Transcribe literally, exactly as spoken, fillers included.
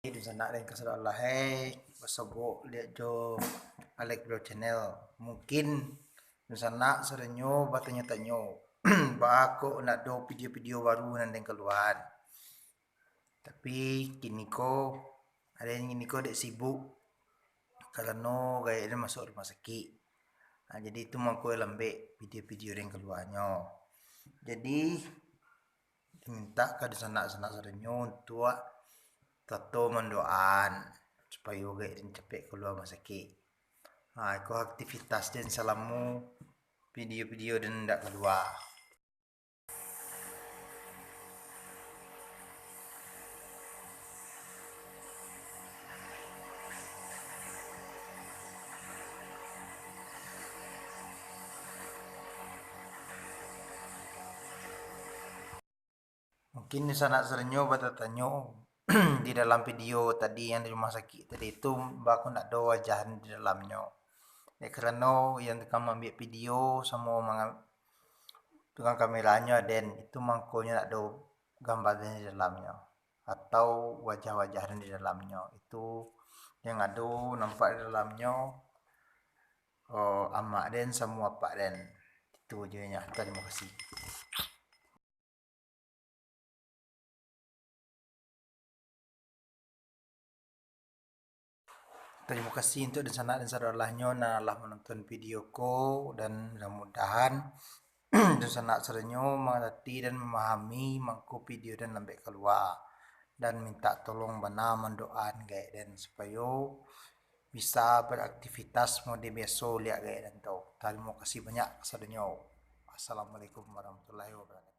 Dunsanak den kasadonyo, eh, basobok liak jo Alex Bro Channel. Mungkin dunsanak sadonyo batanyo-tanyo, baa kok ndak ado video-video baru nan den kaluaan. Tapi kiniko, aden kiniko dek sibuk, karano gaek den masuak rumah sakik. Ha, jadi itu mangko lambek video-video den kaluanyo. Jadi, mintak ka dunsanak-sanak sadonyo untuak tato mandoaan supayo gaek den capek kalua rumah sakik. Ha, iko aktivitas den salamo video-video den ndak kalua. Mungkin sanak sadonyo batatanyo di dalam video tadi yang di rumah sakik tadi tu, baa kok ndak ado wajah di dalamnyo. Dek karano yang tukang maambiak video samo manga-, tukang kameranyo aden, itu mangkonyo ndak ado gambar di dalamnyo atau wajah-wajah di dalamnyo. Itu yang ado nampak di dalamnyo, oh, amak den samo apak den. Itu je nyo. Tarimo kasih. Tarimo kasih untuak dunsanak dan sadolahnyo nan lah manonton video ko, dan mudah-mudahan dunsanak sadonyo mangarati dan mamahami mangko video den lambek kalua, dan mintak tolong bana mandoaan gaek den supayo bisa baraktivitas mode biaso liak gaek den tu. Tarimo kasih banyak sadonyo. Assalamualaikum warahmatullahi wabarakatuh.